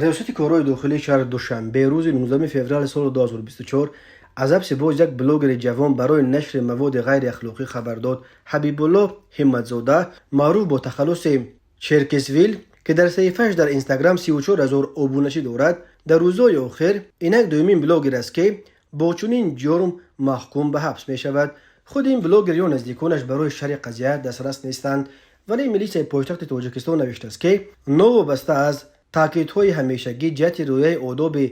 Риёсати корҳои дохилии шаҳри Душанбе рӯзи 19 феврали соли 2024 аз ҳабси боз як блогери ҷавон барои нашри маводи ғайриахлоқӣ хабар дод. Ҳабибулло Ҳимматзода, маъруф бо тахаллуси Черкесвил, ки дар саҳифааш дар Инстаграм 34 ҳазор обуначӣ дорад, дар рӯзҳои охир инак дуюмин блогер аст, ки бо чунин ҷурм маҳкум ба ҳабс мешавад. Худи ин блогер ё наздиконаш барои шарҳи қазия дастрас нестанд, вале милитсияи пойтахти Тоҷикистон навиштааст, ки новобаста аз таъкидҳои ҳамешагӣ ҷиҳати риояи одоби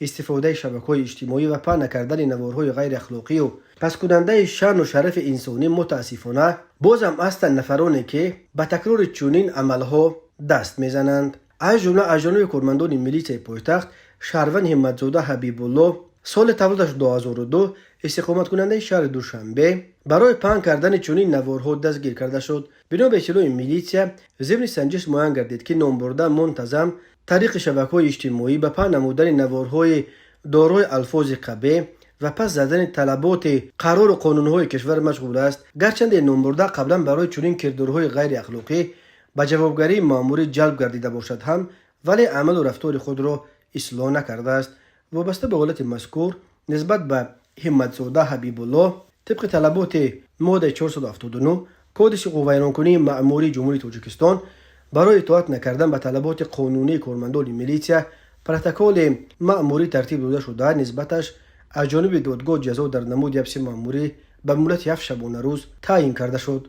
истифодаи шабакаҳои иҷтимоӣ ва паҳн накардани наворҳои ғайриахлоқию пасткунандаи шаъну шарафи инсонӣ, мутаассифона, бозам ҳастанд нафароне, ки ба такрори чунин амалҳо даст мезананд. Аз ҷумла аз ҷониби кормандони милитсияи пойтахт шаҳрванд Ҳимматзода Ҳабибулло, соли таваллудаш 2002, истиқоматкунандаи шаҳри Душанбе, барои паҳн кардани чунин наворҳо дастгир карда шуд. Бино ба иттилои милитсия, зимни санҷиш муайян гардид, ки номбурда мунтазам тариқи шабакаҳои иҷтимоӣ ба паҳн намудани наворҳои дорои алфози қабеҳ ва пас задани талаботи қарору қонунҳои кишвар машғул аст. Гарчанде номбурда қаблан барои чунин кирдорҳои ғайриахлоқӣ ба ҷавобгарии маъмурӣ ҷалб гардида бошад ҳам, вале амалу рафтори худро ислоҳ накардааст. Вобаста ба ҳолати мазкур нисбат ба Ҳимматзода Ҳабибулло тибқи талаботи моддаи 479 Кодекси ҳуқуқвайронкунии маъмурии Ҷумҳурии Тоҷикистон барои итоат накардан ба талаботи қонунии кормандони милитсия протоколи маъмурӣ тартиб дода шуда, нисбаташ аз ҷониби додгоҳ ҷазо дар намуди ҳабси маъмурӣ ба муҳлати 7 шабонарӯз таъин карда шуд.